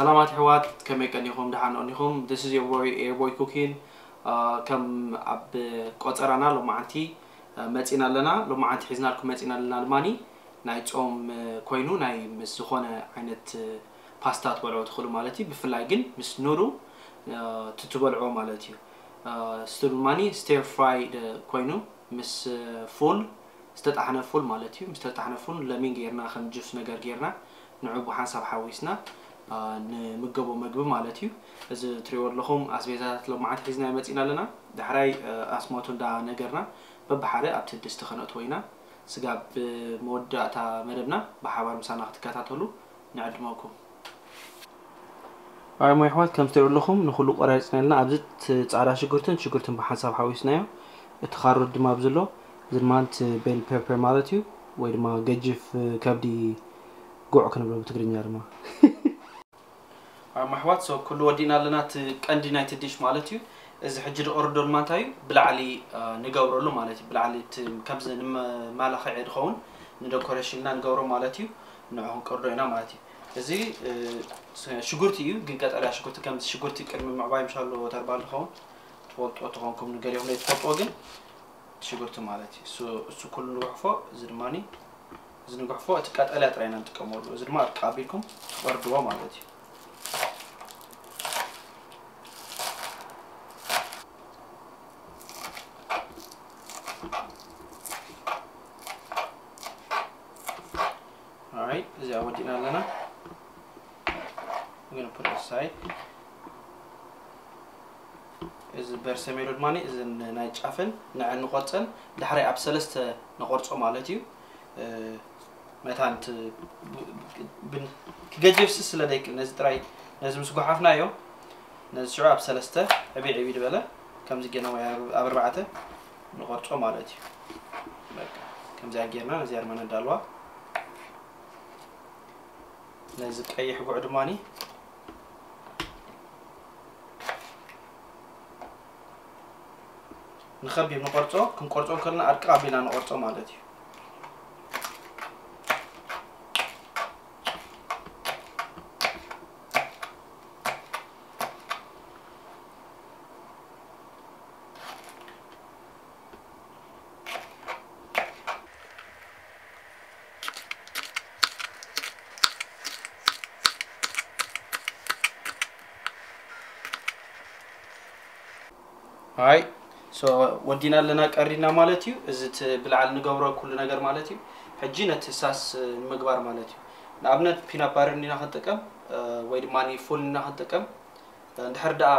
ሰላማት ኣሕዋት፣ ከመይ ቀኒኹም? ደሓን ቀኒኹም? This is your boy Airboy Cooking. ከም ኣብ ቆጸራና ሎማዓንቲ መጺና ኣለና። ሎማዓንቲ ሒዝናልኩም መጺና ኣለና ድማኒ ናይ ጾም ኮይኑ ናይ ምስ ዝኾነ ዓይነት ፓስታ ትበልዑ ትኽእሉ ማለት እዩ። ብፍላይ ግን ምስ ኑሩ ትትበልዑ ማለት እዩ። ስቱ ድማኒ ስቴር ፍራይድ ኮይኑ ምስ ፉል ዝተጣሕነ ፉል ማለት እዩ። ምስ ተጣሕነ ፉል ለሚን ጌርና ከም ጁስ ነገር ጌርና ንዑ ብሓንሳብ ሓዊስና ንምገቦ መግቢ ማለት እዩ። እዚ ትሪእዎ ኣለኹም ኣስቤዛታት ሎማዓት ሒዝና መፂና ኣለና። ዳሕራይ ኣስማቱ እንዳ ነገርና በብሓደ ኣብቲ ድስቲ ከነእትዎ ኢና። ስጋብ መወዳእታ መደብና ብሓባር ምሳና ክትከታተሉ ንዕድመኩም። ኣይ ሞ ኣሕዋት፣ ከም ትሪኡ ኣለኹም ንኹሉ ቆራሪፅና ኣለና። ኣብዚ እቲ ፃዕዳ ሽጉርትን ሽጉርትን ብሓንሳብ ሓዊስናዮ። እቲ ካሮት ድማ ኣብዚ ኣሎ። እዚ ድማ እቲ ቤል ፔፐር ማለት እዩ፣ ወይ ድማ ገጅፍ ከብዲ ጉዕ ክንብሎ ብትግርኛ ድማ። ኣይ ሞ ኣሕዋት፣ ሶ ኩሉ ወዲእና ኣለና። እቲ ቀንዲ ናይቲ ዲሽ ማለት እዩ። እዚ ሕጂ ዝቐርዶ ድማ እንታይ እዩ? ብላዕሊ ንገብረሉ ማለት እዩ። ብላዕሊ እቲ ከምዚ ንመማላኽዒ ዝኸውን ንደኮሬሽን ኢልና ንገብሮ ማለት እዩ። ንዑ ክንቀርዶ ኢና ማለት እዩ። እዚ ሽጉርቲ እዩ፣ ግን ቀጠልያ ሽጉርቲ፣ ከምዚ ሽጉርቲ ቅድሚ ምዕባይ ምሻሎ ተርባል ዝኸውን ትፈልጥዎ ተኾንኩም ንገሊኹም ዘይትፈልጥዎ ግን ሽጉርቲ ማለት እዩ። እሱ ኩሉ ንጉሕፎ። እዚ ድማ እዚ ንጉሕፎ እቲ ቀጠልያ ጥራይ ኢና ንጥቀመሉ። እዚ ድማ ዕርቂ ኣቢልኩም ትቐርድዎ ማለት እዩ። Alright, እዚኣ ወዲእና ኣለና። We're gonna put it aside. እዚ በርሰሜሎ ድማ እዚ ናይ ጫፈን ንዐ ንቆርፀን ዳሕራይ ኣብ ሰለስተ ንቆርፆ ማለት እዩ። መታን ክገጀፍሲ ስለ ደይክእል ነዚ ጥራይ ነዚ ምስ ጓሓፍናዮ ነዚ ሽዑ ኣብ ሰለስተ ዕብይ ዕብይ ዝበለ ከምዚ ጌና ወይ ኣብ ኣርባዕተ ንቆርፆ ማለት እዩ። በቃ ከምዚኣ ጌርና ነዚኣ ድማ ነዳልዋ። ነዚ ቀይሕ ጉዕ ድማኒ ንኸቢብ ንቆርጾ። ክንቆርጾ ከለና ኣርቅቕ ኣቢልና ንቆርጾ ማለት እዩ። ኣይ ሶ ወዲና ኣለና ቀሪና ማለት እዩ። እዚ እቲ ብላዕሊ ንገብሮ ኩሉ ነገር ማለት እዩ። ሕጂ ነቲ ሳስ ንምግባር ማለት እዩ። ንኣብነት ፒናት ባተር እንዲና ክንጥቀም ወይ ድማ ፉል እንዲና ክንጥቀም። እንድሕር ደኣ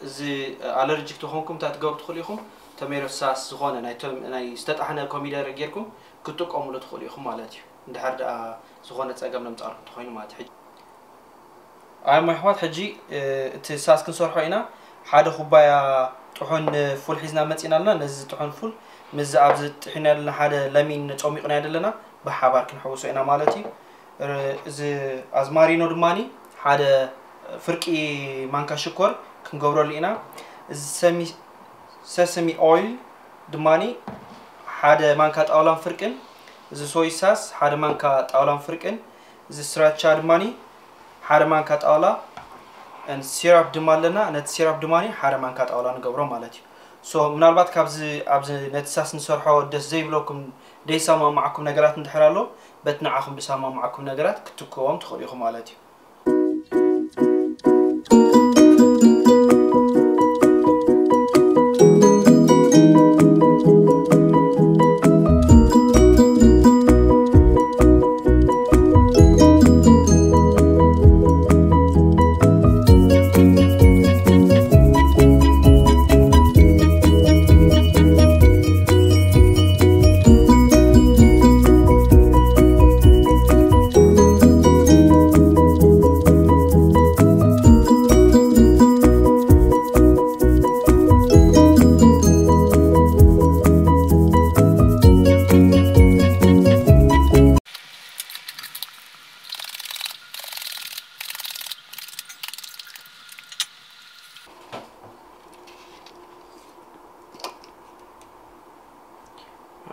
እዚ ኣለርጂክ ተኾንኩም እንታይ ትገብሩ ትኽእሉ ኢኹም? ቶሜቶ ሳስ ዝኾነ ናይ ዝተጣሕነ ኮሚደረ ጌርኩም ክትጥቀሙሉ ትኽእሉ ኢኹም ማለት እዩ። እንድሕር ደኣ ዝኾነ ጸገም ለምጻልኩም ተኾይኑ ማለት እዩ። ኣይ ሞ ኣሕዋት ሕጂ እቲ ሳስ ክንሰርሖ ኢና። ሓደ ኩባያ ጥሑን ፉል ሒዝና መጺና ኣለና። ነዚ ጥሑን ፉል ምስዚ ኣብዚ ጥሒና ዘለና ሓደ ለሚን ጾሚቕና ዘለና ብሓባር ክንሕውሶ ኢና ማለት እዩ። እዚ ኣዝማሪኖ ድማኒ ሓደ ፍርቂ ማንካ ሽኮር ክንገብረሉ ኢና። እዚ ሰሚ ሰሰሚ ኦይል ድማኒ ሓደ ማንካ ጣውላን ፍርቅን፣ እዚ ሶይ ሳስ ሓደ ማንካ ጣውላን ፍርቅን፣ እዚ ስራቻ ድማኒ ሓደ ማንካ ጣውላ፣ ሲራፕ ድማ ኣለና። ነቲ ሲራፕ ድማኒ ሓደ ማንካ ጣውላ ንገብሮ ማለት እዩ። ሶ ምናልባት ካብዚ ኣብዚ ነቲ ሳስ ንሰርሖ ደስ ዘይብለኩም ደይሰማማዓኩም ነገራት እንድሕር ኣሎ በቲ ንዓኹም ዝሰማማዓኩም ነገራት ክትክዎም ትኽእሉ ኢኹም ማለት እዩ።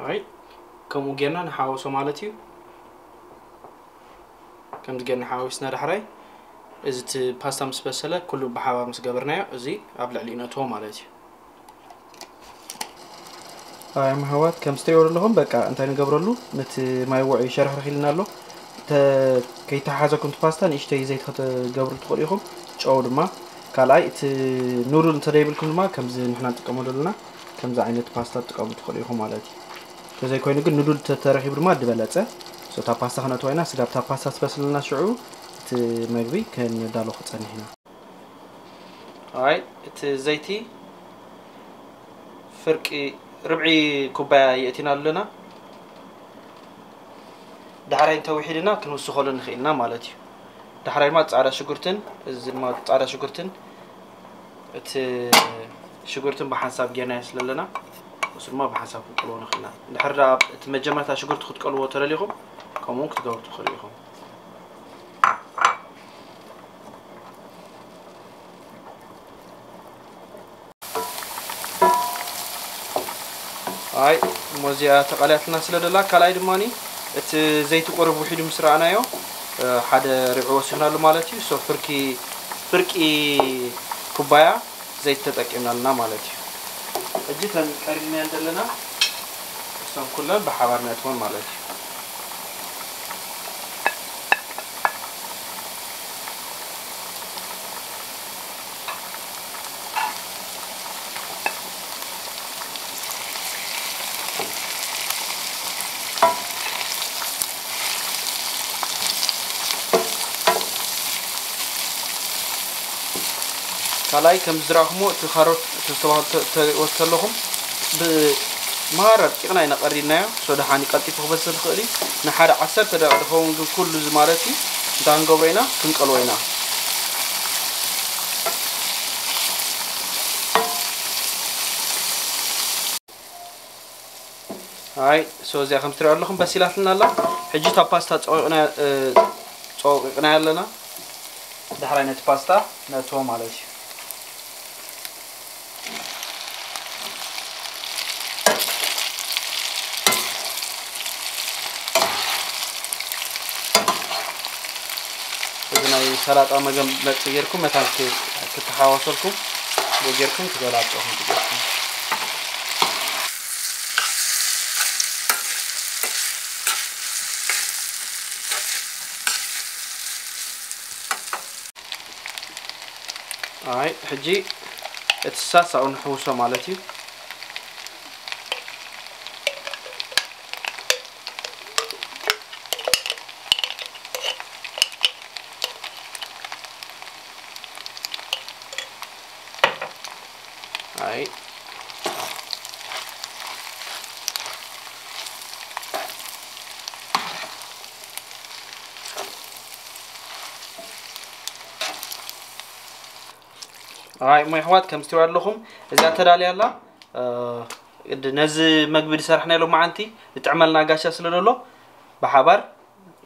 ኣይ ከምኡ ጌርና ንሓወሶ ማለት እዩ። ከምዚ ጌርና ሓዊስና ዳሕራይ እዚ እቲ ፓስታ ምስ በሰለ፣ ኩሉ ብሓባር ምስ ገበርናዮ፣ እዚ ኣብ ልዕሊኡ ነእትዎ ማለት እዩ። ኣይ፣ ኣሕዋት፣ ከም ትሪእዎ ዘለኹም፣ በቃ፣ እንታይ ንገብረሉ? ነቲ ማይ ውዑይ ሸርሕርሕ ኢልና ኣሎ። ተ-፣ ከይተሓሓዘኩም እቲ ፓስታ፣ ንእሽተይ ዘይቲ ከተገብሩ ትኽእሉ ኢኹም። ጨው ድማ። ካልኣይ፣ እቲ ኑዱል እንተደይብልኩም ድማ፣ ከምዚ ንሕና ንጥቀመሉ ዘለና፣ ከምዚ ዓይነት ፓስታ ትጥቀሙ ትኽእሉ ኢኹም ማለት እዩ። እንተዘይኮይኑ ግን፣ ኑዱል ተተረኺቡ ድማ ዝበለጸ። ሶ፣ እታ ፓስታ ክነእትዋ ኢና። ስጋብ እታ ፓስታ ትበስለልና ሽዑ፣ እቲ መግቢ ከነዳሎ ክጸንሕ ኢና። ኣይ፣ እቲ ዘይቲ ፍርቂ ርብዒ ኩባያ የእቲና ኣለና። ዳሕራይ እንተውሒድና ክንውስኸሉ ንኽእል ኢና ማለት እዩ። ዳሕራይ ድማ ጻዕዳ ሽጉርትን፣ እዚ ድማ ጻዕዳ ሽጉርትን፣ እቲ ሽጉርትን ብሓንሳብ ጌርናዮ ስለ ኣለና፣ እሱ ድማ ብሓንሳብ ክንቀልዎ ንኽእል ኢና። እንድሕር ደኣ እቲ መጀመርታ ሽጉርቲ ክትቀልዎ ተደሊኹም፣ ከምኡ እውን ክትገብሩ ትኽእሉ ኢኹም። ኣይ፣ እሞ እዚኣ ተቓልያትና ስለ ደላ፣ ካልኣይ ድማኒ እቲ ዘይቲ ቁሩብ ውሒዱ ምስ ረኣናዮ፣ እ፣ ሓደ ርብዒ ወሲኽናሉ ማለት እዩ። ሶ ፍርቂ፣ ፍርቂ ኩባያ ዘይቲ ተጠቂምና ኣለና ማለት እዩ። ሕጂ እተን ቀሪብናየን ዘለና እሶም ኩለን ብሓባር ነእትወን ማለት እዩ። ካልኣይ ከም ዝረኣኹሞ እቲ ካሮት ተስተባህሉ ተሪእዎ ተለኹም ብመሃር ኣድቂቕና ኢና ቀሪድናዮ። ሶ ደሓን ቀልጢፉ ክበስል ይኽእል እዩ። ንሓደ ዓሰርተ ደቂቕ ዝኸውን ግን ኩሉ እዚ ማለት እዩ እንታይ ክንገብሮ ኢና? ክንቀልዎ ኢና። ኣይ ሶ እዚኣ ከም ትሪኦ ኣለኹም በሲላትና ኣላ። ሕጂ እታ ፓስታ ጸቂቕና እ፣ ጸቂቕና ኣለና። ዳሕራይ ነቲ ፓስታ ነእትዎ ማለት እዩ። እዚ ናይ ሰላጣ መገመጺ ጌርኩም መታን ክ-፣ ክትሓዋሰልኩም ብኡ ጌርኩም ክገላብጠኹም ትገብሩ። ኣይ፣ ሕጂ እቲ ሳስ ኣብኡ ንሕውሶ ማለት እዩ። ኣይ። ኣይ፣ እሞ የሕዋት፣ ከም ትሪኡ ኣለኹም፣ እዚኣ ተዳልያ ኣላ። እ፣ ግዲ ነዚ መግቢ ዝሰርሕናዮ ሎማዓንቲ ዝጥዕመልና ጋሻ ስለ ዘሎ፣ ብሓባር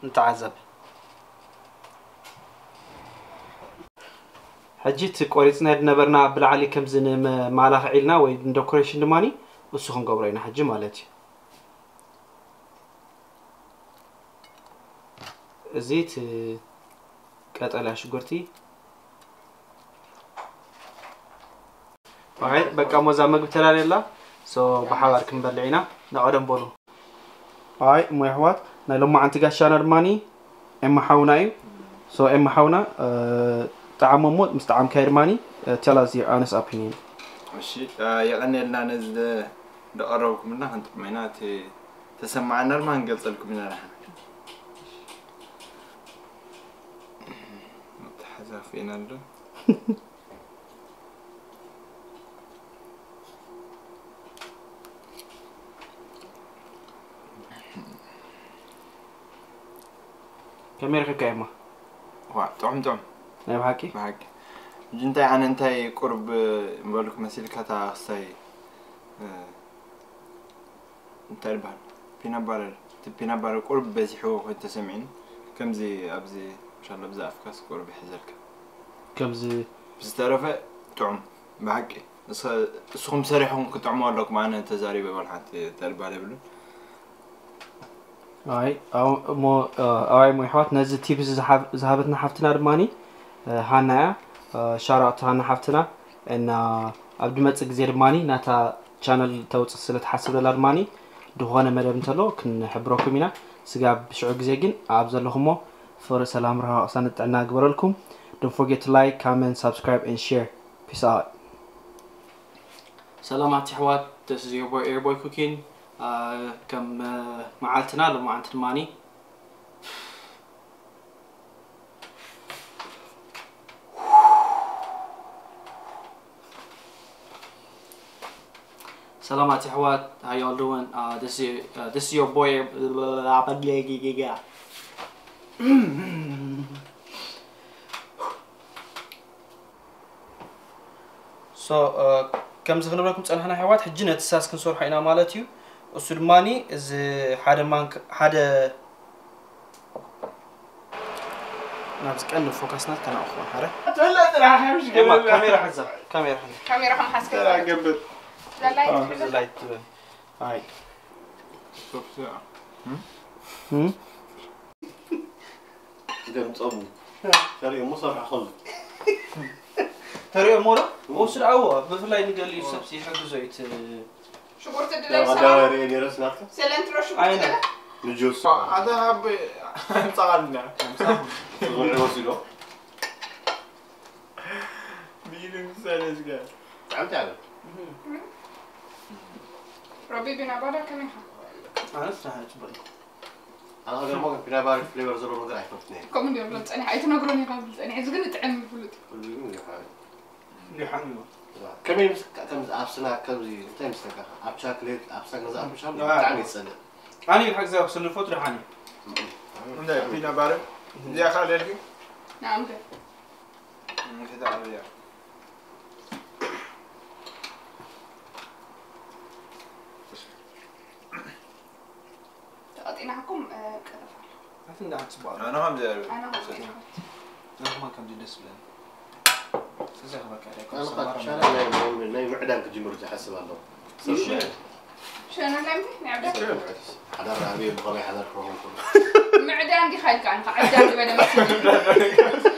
ንተዓዘብ። ሕጂ እቲ ቆሪጽናዮ ዝነበርና ብላዕሊ ከምዚ ንመማላኽዒ ኢልና ወይ ንደኮሬሽን ድማኒ እሱ ክንገብሮ ኢና ሕጂ ማለት እዩ። እዚ እቲ ቀጠልያ ሽጉርቲ። ኣይ፣ በቃ ሞዛ መግቢ ተዳልያ ኣላ። ሶ ብሓባር ክንበልዕ ኢና። ንቐደም በሉ። ኣይ፣ እሞ የሕዋት፣ ናይ ሎማዓንቲ ጋሻና ድማኒ ኤማ ሓውና እዩ። ሶ ኤማ ሓውና፣ እ፣ ጠዓሞ እሞ ምስ ጠዓምካዮ ድማኒ፣ እ፣ tell us your honest opinion። እሺ፣ እ፣ የቐንየልና ነዚ ደ-፣ ደቐረብኩምልና ክንጥዕሞ ኢና። እቲ ተሰማዓና ድማ ክንገልጸልኩም ኢና ዳሕና። ተሓዛፊና ኣሎ። ከመይ ረኺብካዮማ? ዋ፣ ጥዑም፣ ጥዑም። ናይ ብሓቂ? ብሓቂ። ሕጂ እንታይ ኣነ እንታይ ቁርብ ምበልኩ መሲልካ እታ ክስታይ፣ እ፣ እንታይ ይበሃል? ፒናባረር። እቲ ፒናባረር ቁርብ በዚሕዎ ኮይኑ ተሰሚዕኒ። ከምዚ ኣብዚ፣ ማሻላ፣ ብዛ ኣፍካስ ቁርብ ይሕዘልካ። ከምዚ ዝተረፈ ጥዑም፣ ብሓቂ። እስ-፣ እስኹም ሰሪሕኹም ክትጥዕሙ ኣለኩም፣ ኣነ ተዛሪበ ዋላ ሓንቲ ተልባለ የብሉን። ኣይ፣ ኣው-፣ እሞ፣ እ፣ ኣዋይ፣ እሞ የሕዋት፣ ነዚ ቲፕስ ዝሃብ-፣ ዝሃበትና ሓፍትና ድማኒ፣ ሃና እያ። ሻራውት ሃና ሓፍትና እና ኣብ ድመጽእ ግዜ ድማ ናታ ቻነል ተውፅእ ስለ ትሓስብ ደላ ድማ ዝኾነ መደብ እንተሎ ክንሕብረኩም ኢና። ስጋብ ሽዑ ግዜ ግን ኣብ ዘለኹሞ ፍቕሪ፣ ሰላም፣ ራህዋ፣ ቅሳነት፣ ጥዕና ግበረልኩም። Don't forget to like, comment, subscribe and share. Peace out. ሰላማት የሕዋት፣ this is your boy Airboy Cooking. ከም መዓልትና ሎማዓንቲ ድማኒ ሰላማት የሕዋት፣ how y'all doing? Uh, this is uh, this is your boy. So uh, ከምዚ ክንብለኩም ጸናሕና ኣሕዋት፣ ሕጂ ነቲ ሳስ ክንሰርሖ ኢና ማለት እዩ። እሱ ድማ እዚ ሓደ ማንክ ሓደ ናብዚ ቀንዲ ፎካስ ናትካ ናብኡ ክኾን ሓረ። ትብለ ጥራሕ፣ ምሽ ኤማ፣ ገበል። ካሜራ ሓዛ፣ ካሜራ ሓዛ። ካሜራ ከም ሓስከ ተራ ገብር። ዘላይ ትብለ። ላይት ትብል። ኣይ። እም? ገምጾም። ተሪኦም ሰርሑ ከሉ። ተሪኦም ሞራ? ወስድ ኣዎ፣ ብፍላይ ንገሊኡ ሰብ ይሕግዞ እዩ እቲ ሽጉርቲ ድላይ ሰላም። መዳበርያ ገይረስ ናትካ? ሰለንትሮ ሽጉርቲ ኣይነ። ድላይ? ንጁስ። ኣታ ሃብ ኣምጻልና። ዝብልዑ ወሲዶ። ቢልን ሰለስ ጋር። ብጣዕሚ ትዓበ። ሮቢ ቢና ባዳ ከመይ ኢኻ? ኣነስ ደሓን እየ፣ ጽቡቕ እየ። ኣነ ከኣ ደሞ ፒናባሪ ፍሌቨር ዘለዎ ነገር ኣይፈትን'የ። ከምኡ እንድዮም ዝብሎም ጸኒሐ፣ ኣይትነግሮን ኢኻ ዝብል ጸኒሐ፣ እዚ ግን ጥዕም እዩ ፍሉጥ። ኩሉ ግን ይሓ-፣ ይሓን እዩ። ከመይ ምስ፣ ከምዚ ኣብ ስናክ ከምዚ እንታይ ይመስለካ? ኣብ ቻክሌት፣ ኣብ ሳክ ገዛ ኣብ ሻም ያ። ብጣዕሚ ይጸልእ። ኣነ ይብሓግ ዘ ኣብ ስንፎት ደሓን እዩ። እንታይ ፒናባሪ? እዚኣ ካልኣልኪ? ንኣምገ። እንታይ ዓብያ? ተቐጢናኩም፣ እ፣ ቀጠፍ ኣሎ። ኣቲ እንዳ ሓንቲ ጽቡቕ ኣሎ። ኣነ ከምዚ እየ። ኣነ ከምዚ እየ። ኣነ ከማን ከምዚ ደስ ብለኒ። እዚ ክበካ ዳይ ኣነ ኮምሳ ኸኣ ማራ ቻነል ናይ፣ ናይ ምዕዳን ክጅምር ዝሓስብ ኣለኹ። እሺ። ቻነል ናይ ምንታይ? ናይ ዕብዳን? ሓዳር ኣብየ ብኸመይ ሓዳር ክኸውን ከሎ። ምዕዳን ዲኻ ኢልካ ኣንታ ዕብዳን ዝበለ መሲሉ።